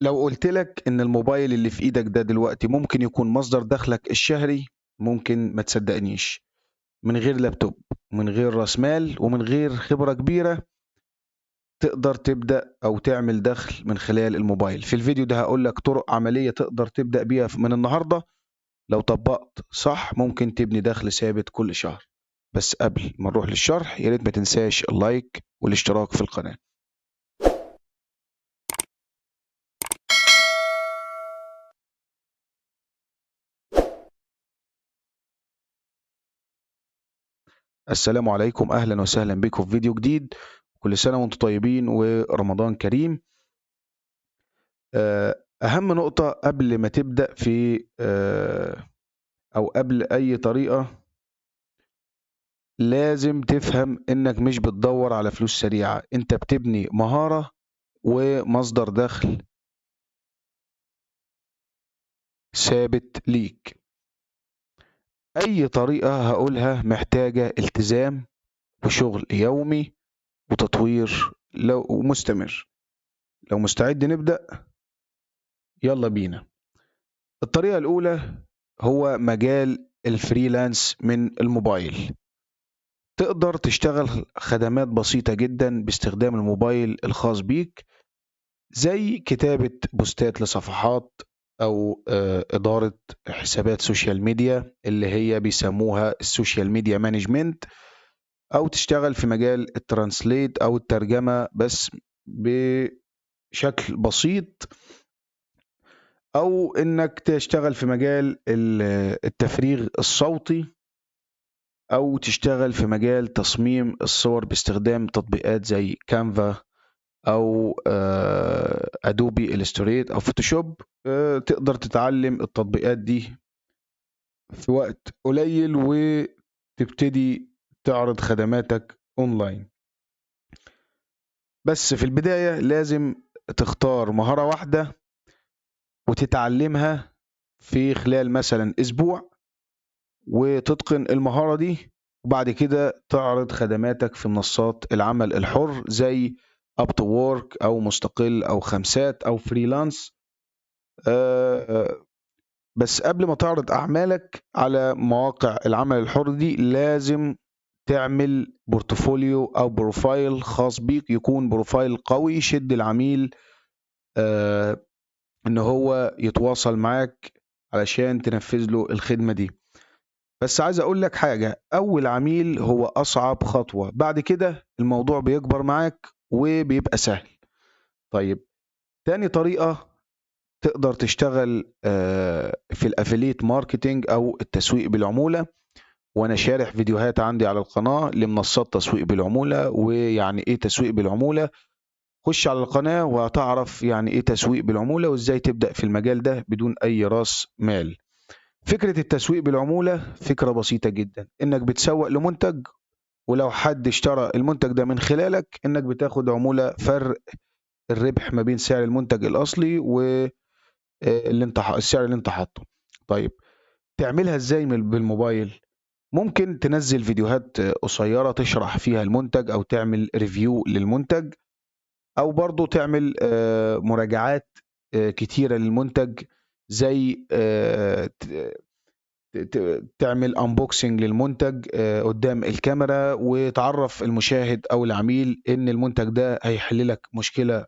لو قلت لك إن الموبايل اللي في إيدك ده دلوقتي ممكن يكون مصدر دخلك الشهري، ممكن ما تصدقنيش. من غير لابتوب، من غير راس مال، ومن غير خبرة كبيرة، تقدر تبدأ أو تعمل دخل من خلال الموبايل. في الفيديو ده هقول لك طرق عملية تقدر تبدأ بيها من النهاردة. لو طبقت صح ممكن تبني دخل ثابت كل شهر. بس قبل ما نروح للشرح، يا ريت ما تنساش ال like والاشتراك في القناة. السلام عليكم، أهلا وسهلا بكم في فيديو جديد. كل سنة وانتم طيبين ورمضان كريم. أهم نقطة قبل ما تبدأ في أو قبل أي طريقة، لازم تفهم إنك مش بتدور على فلوس سريعة، أنت بتبني مهارة ومصدر دخل ثابت ليك. أي طريقة هقولها محتاجة التزام وشغل يومي وتطوير لو مستمر. لو مستعد نبدأ، يلا بينا. الطريقة الأولى هو مجال ال freelance من الموبايل. تقدر تشتغل خدمات بسيطة جدا باستخدام الموبايل الخاص بيك، زي كتابة بوستات لصفحات أو إدارة حسابات social media اللي هي بيسموها ال social media management، أو تشتغل في مجال ال translate أو الترجمة بس بشكل بسيط، أو إنك تشتغل في مجال التفريغ الصوتي، أو تشتغل في مجال تصميم الصور باستخدام تطبيقات زي Canva أو Adobe Illustrator أو Photoshop. تقدر تتعلم التطبيقات دي في وقت قليل وتبتدي تعرض خدماتك أونلاين. بس في البداية لازم تختار مهارة واحدة وتتعلمها في خلال مثلا أسبوع، وتتقن المهارة دي، وبعد كده تعرض خدماتك في منصات العمل الحر زي Upwork أو مستقل أو خمسات أو freelance. بس قبل ما تعرض أعمالك على مواقع العمل الحر دي، لازم تعمل portfolio أو profile خاص بيك، يكون profile قوي يشد العميل إن هو يتواصل معاك علشان تنفذ له الخدمة دي. بس عايز أقول لك حاجة، أول عميل هو أصعب خطوة، بعد كده الموضوع بيكبر معاك وبيبقى سهل. تاني طريقة تقدر تشتغل في ال affiliate marketing أو التسويق بالعمولة، وأنا شارح فيديوهات عندي على القناة لمنصات تسويق بالعمولة ويعني إيه تسويق بالعمولة. خش على القناة وهتعرف يعني إيه تسويق بالعمولة وإزاي تبدأ في المجال ده بدون أي راس مال. فكرة التسويق بالعمولة فكرة بسيطة جدا، إنك بتسوق لمنتج، ولو حد اشترى المنتج ده من خلالك إنك بتاخد عمولة فرق الربح ما بين سعر المنتج الأصلي و السعر اللي انت حاطه. تعملها ازاي بالموبايل؟ ممكن تنزل فيديوهات قصيرة تشرح فيها المنتج أو تعمل review للمنتج، أو برضو تعمل مراجعات كتيرة للمنتج، زي تعمل unboxing للمنتج قدام الكاميرا، وتعرف المشاهد أو العميل إن المنتج ده هيحل لك مشكلة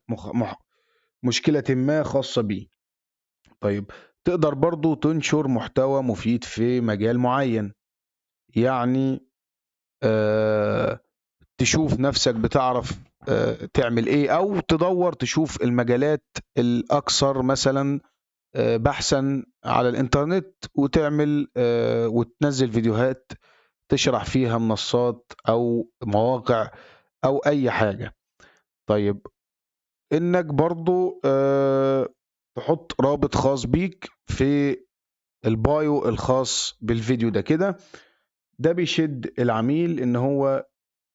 ما خاصة بيه. تقدر برضو تنشر محتوى مفيد في مجال معين، تشوف نفسك بتعرف تعمل ايه، او تدور تشوف المجالات الاكثر مثلا بحثا على الانترنت، وتنزل فيديوهات تشرح فيها منصات او مواقع او اي حاجة. انك برضو تحط رابط خاص بيك في البايو الخاص بالفيديو ده كده، ده بيشد العميل ان هو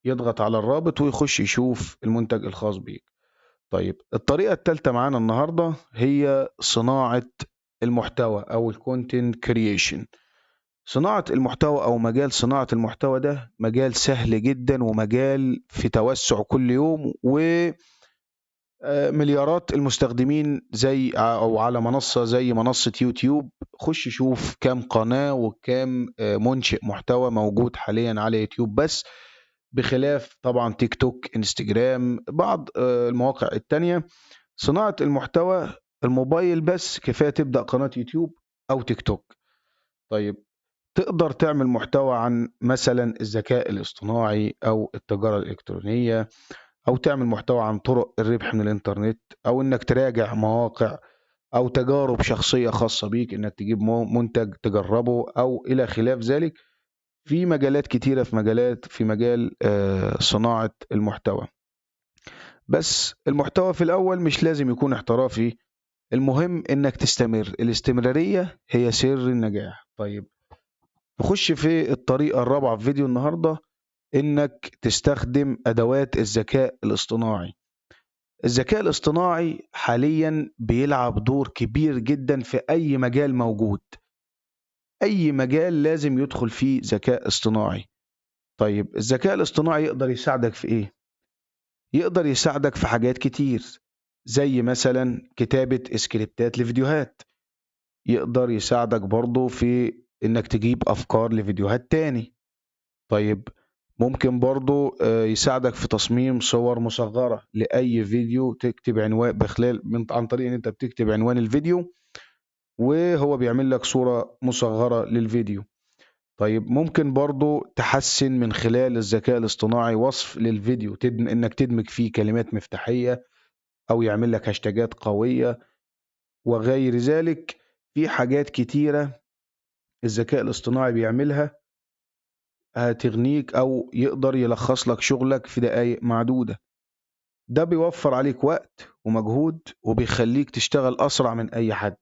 يضغط على الرابط ويخش يشوف المنتج الخاص بيك. الطريقة الثالثة معانا النهاردة هي صناعة المحتوى أو ال content creation. صناعة المحتوى أو مجال صناعة المحتوى ده مجال سهل جدا ومجال في توسع كل يوم، مليارات المستخدمين زي أو على منصة زي منصة يوتيوب. خش شوف كام قناة وكام منشئ محتوى موجود حاليا على يوتيوب بس، بخلاف طبعا تيك توك، انستجرام، بعض المواقع التانية. صناعة المحتوى الموبايل بس كفاية تبدأ قناة يوتيوب أو تيك توك. طيب تقدر تعمل محتوى عن مثلا الذكاء الاصطناعي أو التجارة الإلكترونية، أو تعمل محتوى عن طرق الربح من الإنترنت، أو إنك تراجع مواقع أو تجارب شخصية خاصة بيك، إنك تجيب منتج تجربه أو إلى خلاف ذلك. في مجالات كتيرة في مجال صناعة المحتوى. بس المحتوى في الأول مش لازم يكون احترافي، المهم إنك تستمر. الاستمرارية هي سر النجاح. طيب نخش في الطريقة الرابعة في فيديو النهاردة، إنك تستخدم أدوات الذكاء الاصطناعي. الذكاء الاصطناعي حاليا بيلعب دور كبير جدا في أي مجال موجود. أي مجال لازم يدخل فيه ذكاء اصطناعي. طيب الذكاء الاصطناعي يقدر يساعدك في إيه؟ يقدر يساعدك في حاجات كتير، زي مثلا كتابة سكريبتات لفيديوهات. يقدر يساعدك برضو في إنك تجيب أفكار لفيديوهات تاني. طيب ممكن برضو يساعدك في تصميم صور مصغرة لأي فيديو، تكتب عنوان بخلال من عن طريق إن أنت بتكتب عنوان الفيديو وهو بيعمل لك صورة مصغرة للفيديو. طيب ممكن برضو تحسن من خلال الذكاء الاصطناعي وصف للفيديو، إنك تدمج فيه كلمات مفتاحية أو يعمل لك هاشتاجات قوية وغير ذلك. في حاجات كتيرة الذكاء الاصطناعي بيعملها هتغنيك أو يقدر يلخص لك شغلك في دقايق معدودة. ده بيوفر عليك وقت ومجهود وبيخليك تشتغل أسرع من أي حد.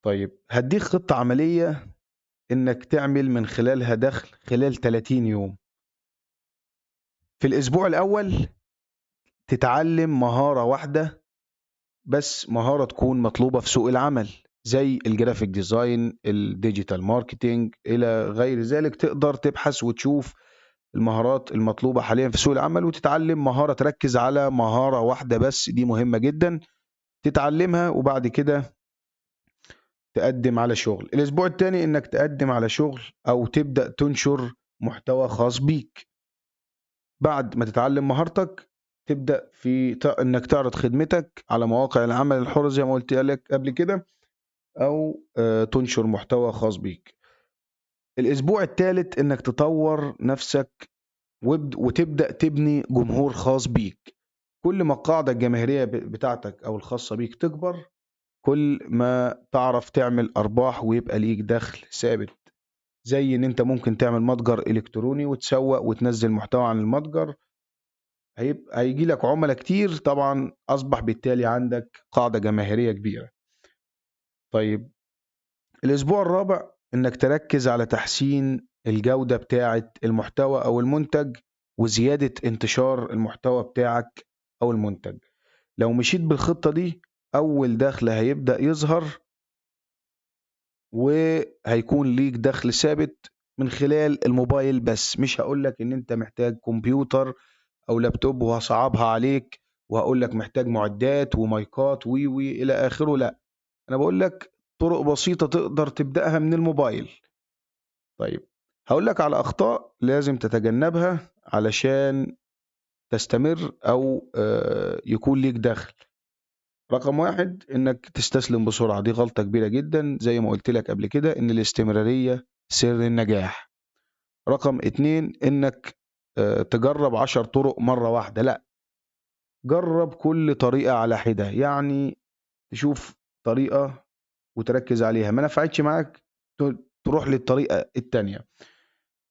طيب هديك خطة عملية إنك تعمل من خلالها دخل خلال 30 يوم. في الأسبوع الأول تتعلم مهارة واحدة بس، مهارة تكون مطلوبة في سوق العمل زي ال graphic design، ال digital marketing، إلى غير ذلك. تقدر تبحث وتشوف المهارات المطلوبة حاليا في سوق العمل وتتعلم مهارة، تركز على مهارة واحدة بس، دي مهمة جدا تتعلمها، وبعد كده تقدم على شغل. الأسبوع الثاني إنك تقدم على شغل أو تبدأ تنشر محتوى خاص بيك. بعد ما تتعلم مهارتك تبدأ في إنك تعرض خدمتك على مواقع العمل الحر زي ما قلت لك قبل كده، أو تنشر محتوى خاص بيك. الأسبوع الثالث إنك تطور نفسك وتبدأ تبني جمهور خاص بيك. كل ما القاعدة الجماهيرية بتاعتك أو الخاصة بيك تكبر، كل ما تعرف تعمل أرباح ويبقى ليك دخل ثابت. زي إن أنت ممكن تعمل متجر إلكتروني وتسوق وتنزل محتوى عن المتجر، هيجي لك عملاء كتير، طبعا أصبح بالتالي عندك قاعدة جماهيرية كبيرة. طيب الأسبوع الرابع إنك تركز على تحسين الجودة بتاعة المحتوى أو المنتج وزيادة انتشار المحتوى بتاعك أو المنتج. لو مشيت بالخطة دي أول دخل هيبدأ يظهر وهيكون ليك دخل ثابت من خلال الموبايل بس. مش هقولك إن أنت محتاج كمبيوتر أو لابتوب وهصعبها عليك وهقولك محتاج معدات ومايكات وي وي إلى آخره، لا، أنا بقولك طرق بسيطة تقدر تبدأها من الموبايل. طيب هقولك على أخطاء لازم تتجنبها علشان تستمر أو يكون ليك دخل. رقم 1 إنك تستسلم بسرعة، دي غلطة كبيرة جدا زي ما قلت لك قبل كده إن الاستمرارية سر النجاح. رقم 2 إنك تجرب 10 طرق مرة واحدة، لا، جرب كل طريقة على حدة، يعني تشوف طريقة وتركز عليها، ما نفعتش معاك تروح للطريقة التانية.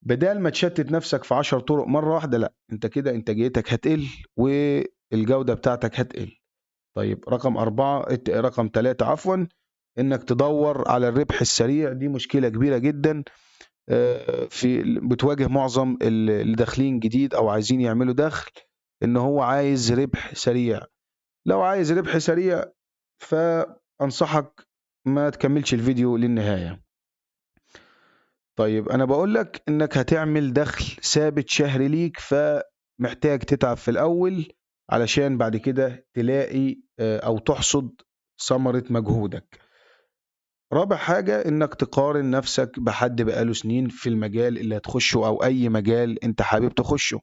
بدال ما تشتت نفسك في 10 طرق مرة واحدة، لا، انت كده انتاجيتك هتقل والجودة بتاعتك هتقل. طيب رقم رقم 3 عفوا، انك تدور على الربح السريع، دي مشكلة كبيرة جدا، في بتواجه معظم اللي داخلين جديد او عايزين يعملوا دخل، ان هو عايز ربح سريع. لو عايز ربح سريع فانصحك ما تكملش الفيديو للنهاية. طيب انا بقولك انك هتعمل دخل ثابت شهري ليك، فمحتاج تتعب في الاول علشان بعد كده تلاقي أو تحصد ثمرة مجهودك. رابع حاجة إنك تقارن نفسك بحد بقاله سنين في المجال اللي هتخشه أو أي مجال أنت حابب تخشه.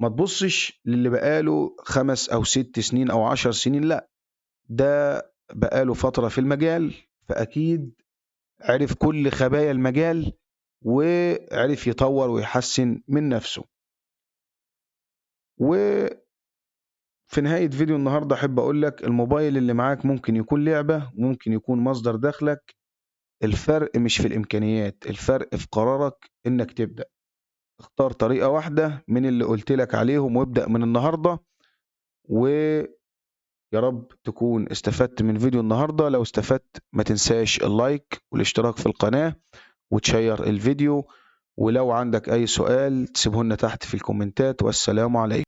ما تبصش للي بقاله 5 أو 6 سنين أو 10 سنين، لأ، ده بقاله فترة في المجال، فأكيد عرف كل خبايا المجال وعرف يطور ويحسن من نفسه. وفي نهاية فيديو النهاردة أحب أقول لك الموبايل اللي معاك ممكن يكون لعبة وممكن يكون مصدر دخلك. الفرق مش في الإمكانيات، الفرق في قرارك إنك تبدأ. اختار طريقة واحدة من اللي قلت لك عليهم وابدأ من النهاردة. ويا رب تكون استفدت من فيديو النهاردة. لو استفدت ما تنساش ال like والاشتراك في القناة وتشير الفيديو، ولو عندك أي سؤال تسيبه لنا تحت في الكومنتات. والسلام عليكم.